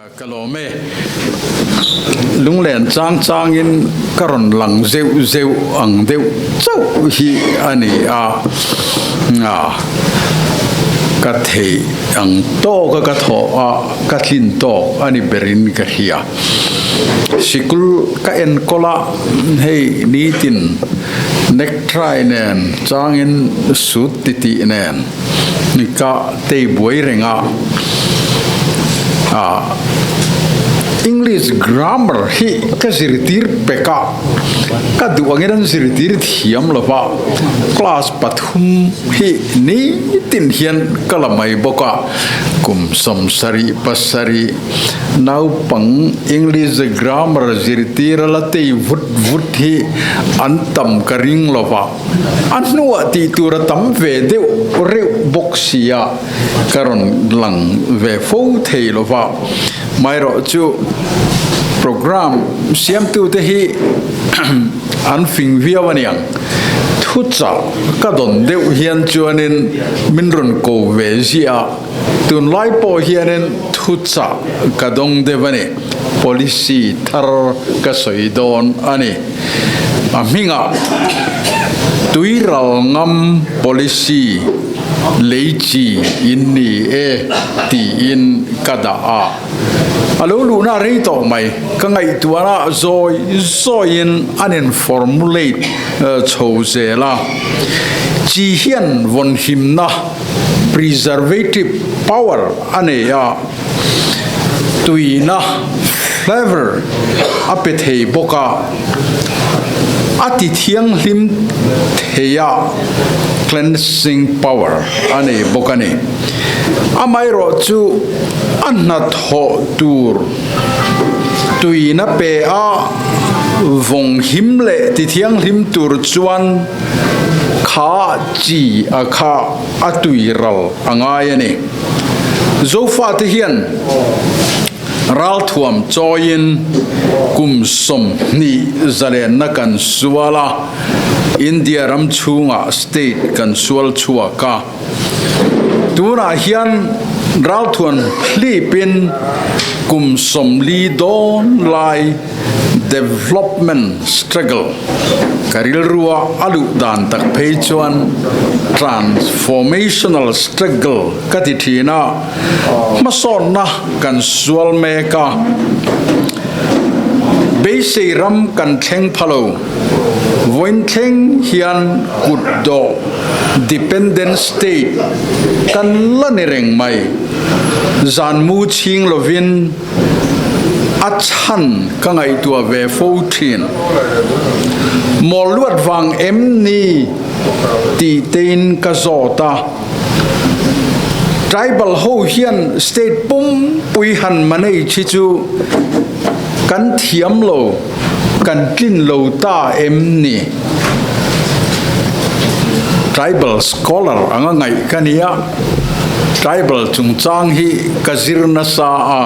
Ka lawm e. Lunglen chang changin ka rawn lang zeuh zeuh ang deuh chauh hi a ni a, ka theih ang tawka ka thawh a, ka tlin tawk a ni berin ka hria. Sikul ka enkawl a, hei nitin necktie nen changin suit titih nen ka tei buai reng a, English grammar hi ka zirtir pek a, ka duh angin an zirtir thiam lo va, class pathum hi nitin hian ka la mai bawk a, kum 77 naupang English grammar zirtir a la tei vut vut hi an tam ka ring lo va. A hnuah tih tur a tam ve deuh reuh bawk sia ka rawn lang ve fo thei lo va. Maherawh chu programme siamtute hi an fing viau a niang. Thuchah ka dawn deuh hian chuanin min rawn ko ve ziah a, tunlai pawh hianin thuchah ka dawng deuh a ni. Policy thar ka sawi dawn a ni. A hmingah Tuiral ngam policy lei chi in ni e tiin ka dah a. A lo luhna rei tawh mai. Ka ngaihtuahna zawi zawiin an in formulate chho zel a. Chi hian vawnhimna, preservative power, a nei a. Tuina flavour a pe thei bawk a, a ti thianghlim thei a, cleansing power a nei bawk a ni. Amaherawh chu a hnathawh tur tuina pe a vawng him leh ti thianghlim tur chuan kha chi a kha a tui ral a ngai a ni. Zofate hian ralthuam chawiin kum 20 zalenna kan sual a, India ram chhungah state kan sual chhuak a. Tunah hian ralthuam hlipin kum 40 dawn lai Development struggle ka rilrua a luh dan tak phei chuan transformational struggle ka ti thin a, hmasawnna kan sual mek a, beisei ram kan thleng pha lo, vawiin thleng hian kut dawh dependent state kan la ni reng mai, zan mu chhing lovin. A chhan ka ngaihtuah ve fo thin. Mawl luat vang em ni tih tein ka zawt a. Tribal ho hian state pumpui han manage hi chu kan thiam lo, kan tlin lo ta em ni? Tribal scholar anga ngaih ka nia. Tribal chungchang hi ka zir nasa a,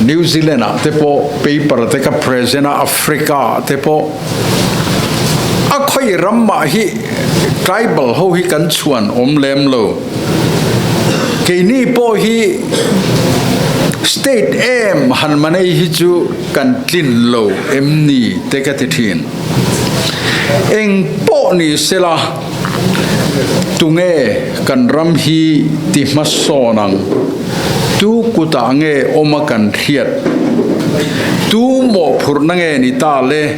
New Zealand ah te pawh paper te ka present a, Africa ah te pawh a khawi ram mah hi tribal ho hi kan chhuan awm lem lo. Keini pawh hi state em han manei hi chu kan tlin lo em ni te ka ti thin. Eng pawh ni sela. Tunge kan ram hi ti hmasawn ang? Tu kutah nge awma kan hriat? Tu mawhphurhna nge ni ta le?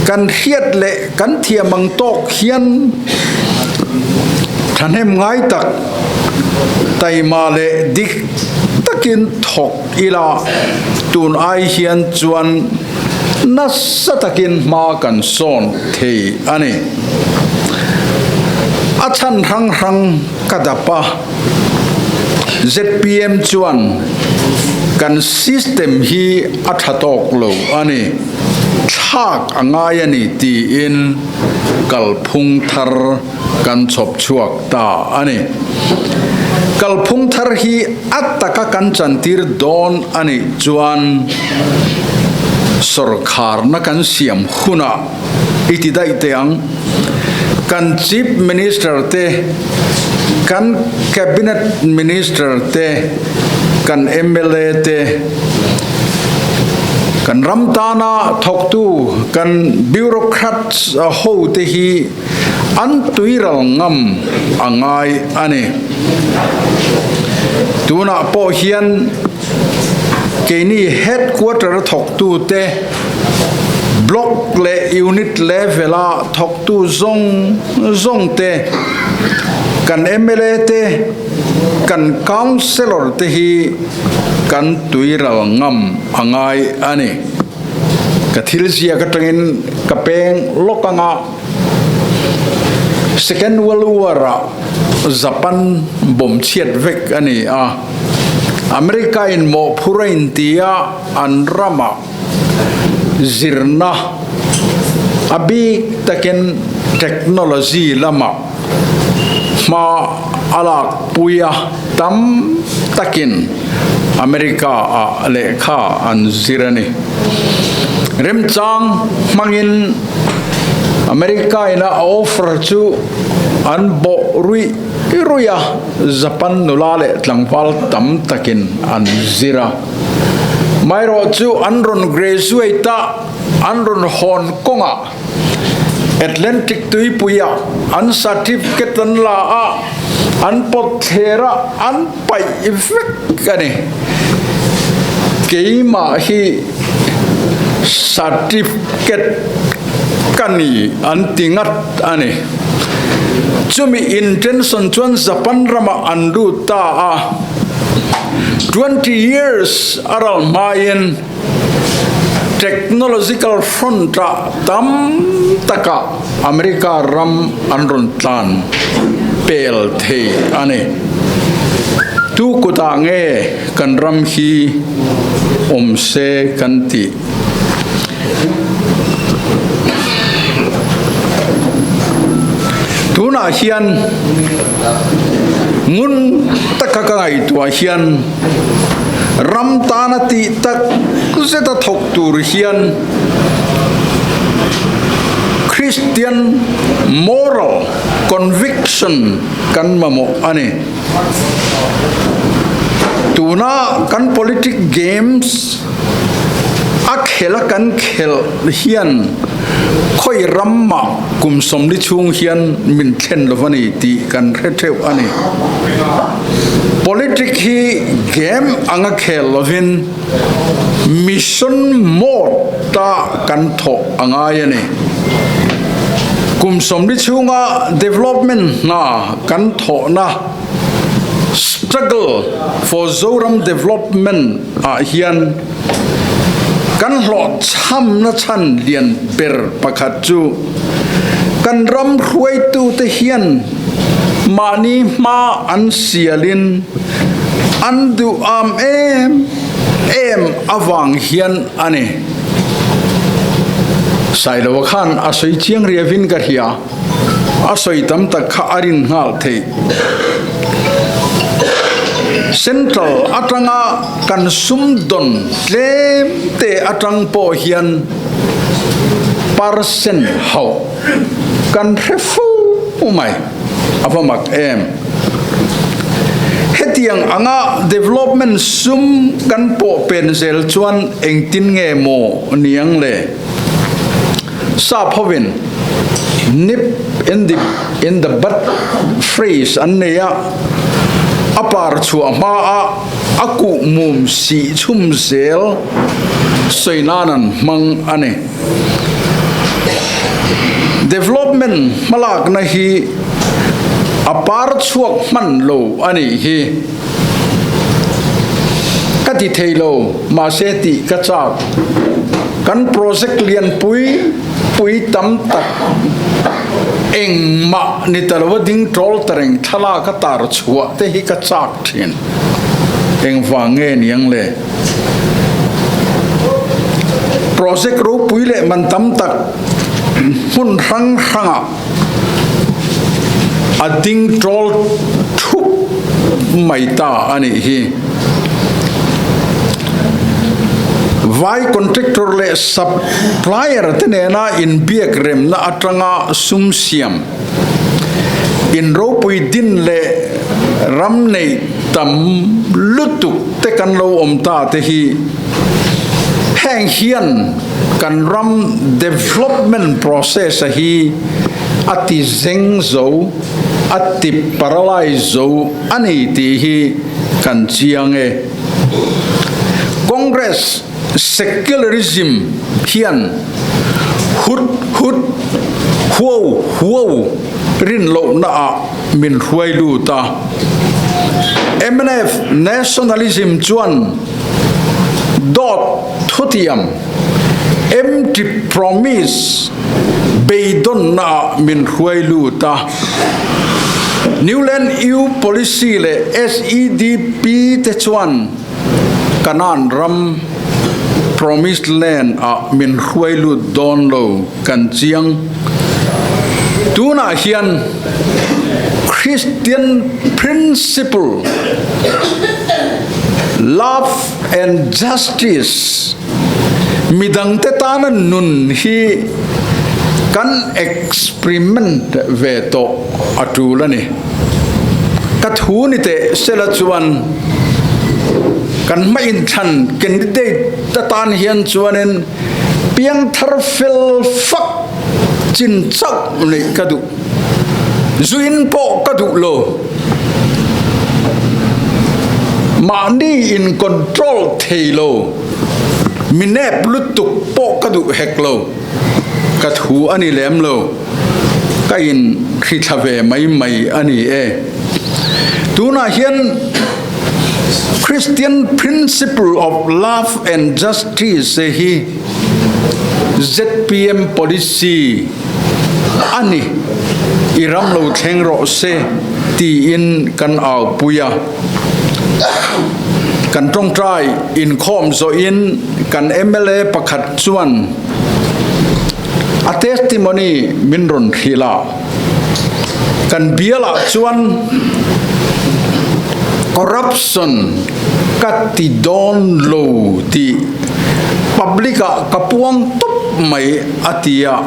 Kan hriat leh kan thiam ang tawk hian thahnem ngai tak, taima leh dik takin thawk ila tun ai hian chuan Nasa takin hma kan sawn thei a ni. A chhan hrang hrang ka dap a, zpm chuan kan system hi a tha tawk lo a ni, thlak a ngai a ni tiin kalphung thar kan chhawp chhuak ta a ni. Kalphung thar hi a taka kan chantir dawn a nih chuan sawrkharna kan siam hunah i ti daih teh ang. Kan Chief Minister te Kan Cabinet Minister te, kan mla te, kan ram tana thawktu kan bureaucrats ho te hi an tuiral ngam a ngai a ni. Tunah pawh hian keini headquarter a thawktu te, block leh unit level a thawktu zawng zawng te, kan mla te, kan councillor te hi kan tuiral ngam a ngai a ni. Ka thil ziak atangin ka peng lawk anga Second World War ah Japan bomb chhiat vek a ni a, America in mawhphur a inti a, an ramah zirna a bik takin technology lamah hma a lakpui a, tam takin America ah lehkha an zir a ni. Remchang hmangin America in a offer chu an bawh ruih ruih a, Japan nula leh tlangval tam takin an zir a. Maherawh chu an rawn graduate a, an rawn hawn kawngah Atlantic tuipuiah an certificate an la a, an pawt thler a, an paih vek a ni. Keimah hi certificate ka ni an ti ngat a ni. Chumi intention chuan Japan ramah an lut ta a. 20 years a ral hmain technological front ah tam takah America ram an rawn tlan pel thei a ni. Tu kutah nge kan ram hi awm se kan tih? Tunah hian ngun taka ka ngaihtuah hian ram tana tih tak zeta thawk tur hian Christian moral conviction kan mamawh a ni. Tuna kan politic games a khel a kan khelh hian khawi ram mah kum sawmli chhung hian min thlen lo a ni tih kan hre theuh a ni. Politic hi game anga khel lovin mission mode a kan thawh a ngai a ni. Kum sawmli chhunga development hna kan thawhna Struggle for Zoram Development ah hian kan hlawhchhamna chhan lian ber pakhat chu kan ram hruaitute hian mahni hma an sialin an duham em em avang hian a ni. Sailova khan a sawi chiang riavin ka hria. A sawi tam tak kha a rin nghal theih. Central atanga kan sumdawn tlem te atang pawh hian percent hauh kan hre fo mai, a va mak em. Hetiang anga development sum kan pawh pen zel chuan engtin nge maw niang le? Sap hovin nip in the in the bud phrase an nei a, a par chhuah hma a a kuh mum sih chhum zel sawi nan an hmang a ni. Development hmalakna hi a par chhuak hman lo a nih hi. Ka ti thei lo, mahse tih ka chak. Kan project lianpui pui tam tak engmah ni ta lova ding tawl ta reng thlalak a tar chhuah te hi ka chak thin. Engvang nge niang le? Project ropui leh man tam tak hmun hrang hrangah a ding tawl thup mai ta a nih hi. Vai contractor leh supplier te nena inbiak remna atanga sum siam, in ropui din leh. Ram neih tam lutuk te kan lo awm ta te hi heng hian kan ram development process a hi a ti zeng zo, a ti paralyze zo a ni tih hi kan chiang e. Congress secularism hian hut hut, huau huau rin lohna ah min hruai lut a. Mnf nationalism chuan dawt thutiam, empty promise, beidawnna ah min hruai lut a. Newland eu policy leh SEDP te chuan Kanaan ram, Promised Land, ah min hruai lut dawn lo kan chiang. Tunah hian Christian principle, love and justice, midangte tana nun hi kan experiment ve tawh a tul a ni. Ka thu ni teh sela chuan kan hma inthlan candidate atan hian chuanin piangthar fel fak chin chauh neih ka duh. Zuin pawh ka duh lo. Mahni in control thei lo. Mi nep lutuk pawh ka duh hek lo. Ka thu a ni lem lo. Ka in hrithla ve mai mai a ni e. Tunah hian Christian principle of love and justice hi zpm policy a ni, i ram lo thleng rawh se tiin kan aupui a. Kan tawngtai inkhawm zawhin kan mla pakhat chuan a testimony min rawn hrilh a. Kan bialah chuan corruption ka ti dawn lo tih public ah ka puang tawp mai a ti a,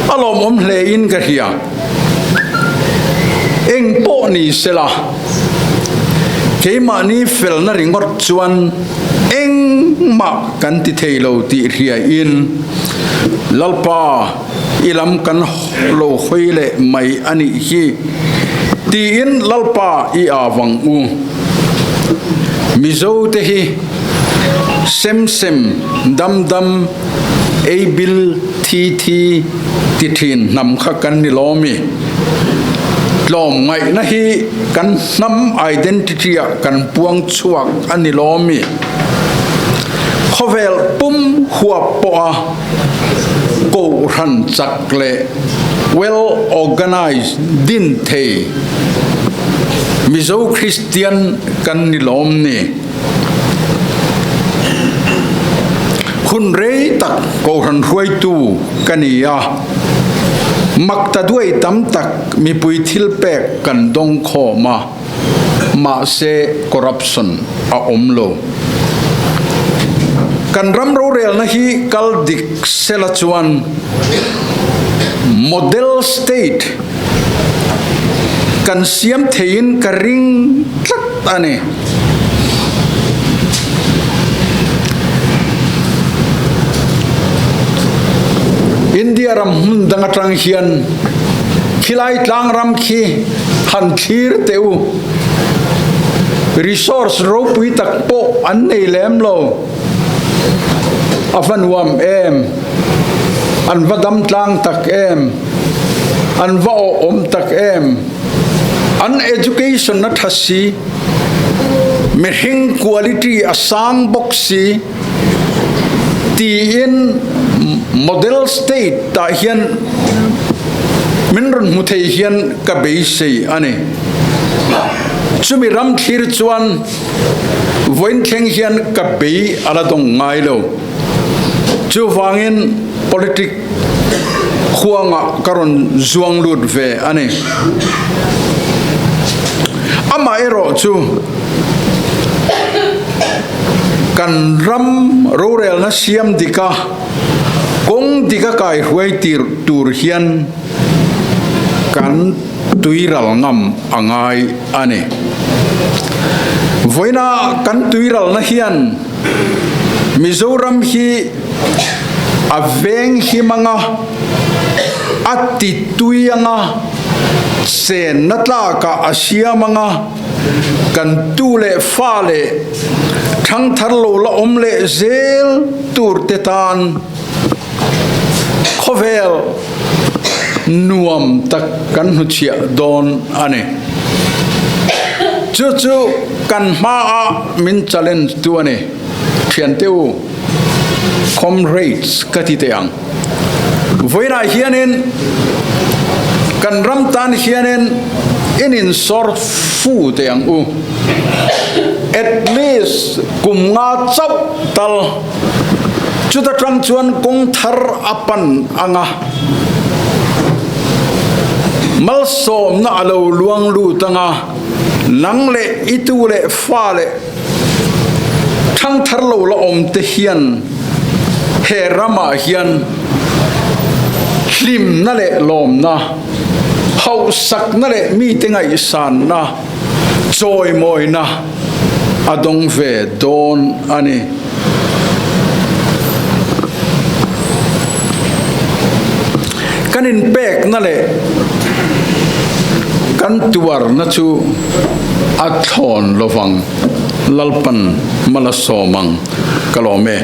a lawmawm hle in ka hria. Eng pawh ni sela, keimahni felna ringawt chuan engmah kan ti thei lo tih hriain Lalpa, I lam kan lo hawi leh mai a nih hi, tiin Lalpa i aa vang u. Mizo te hi sem sem, dam dam, ei bil thi thi ti thin hnam kha kan ni lawm i. Tlawmngaihna hi kan hnam identity ah kan puang chhuak a ni lawm i. Khawvel pum huap pawh a Kohhran chak leh well organised din thei Mizo Kristian kan ni lawm ni. Hun rei tak Kohhran hruaitu ka ni a, makta duai tam tak mipui thil pek kan dawng khawm a, mahse corruption a awm lo. Kan ram rorelna hi kal dik sela chuan model state kan siam theiin ka ring tlat a ni. India ram hmun dang atang hian khilai tlang ram khi han thlir teh u. Resource ropui tak pawh an nei lem lo. A va nuam em? An va dam tlang tak em? An va awhawm tak em? An education a tha si, mihring quality a sang bawk si tiin model state ah hian min rawn hmu thei hian ka beisei a ni. Chumi ram thlir chuan vawiin thleng hian ka bei a la dawng ngai lo. Chuvangin politic huangah ka rawn zuang lut ve a ni. Amaherawh chu kan ram rorelna siam dika kawng dika kaihruai tir tur hian kan. tuiral ngam a ngai a ni. Vawiina kan tuiralna hian Mizoram hi a veng him anga, a ti tui anga, chenna tlakah a siam anga, kan tu leh fa leh thangthar lo la awm leh zel tur te tan khawvel nuam tak kan hnuchhiah dawn a ni. Chu chu kan hmaah min challenge tu a ni. Thiante u, comrades ka ti teh ang. Vawiinah hianin kan ram tan hianin in insawr fu teh ang u. At least kum nga chauh tal chuta tang chuan kawng thar a pan ang a, malsawmna a lo luang lut ang a, nang leh i tu leh fa leh Thangthar lo la awm te hian he ramah hian hlimna leh lawmna, hauhsakna leh mite ngaihsanna, chawimawina a dawng ve dawn a ni. Kan inpekna leh kan tuarna chu a thlawn lovang, Lalpan mal a sawm ang ka lawm e.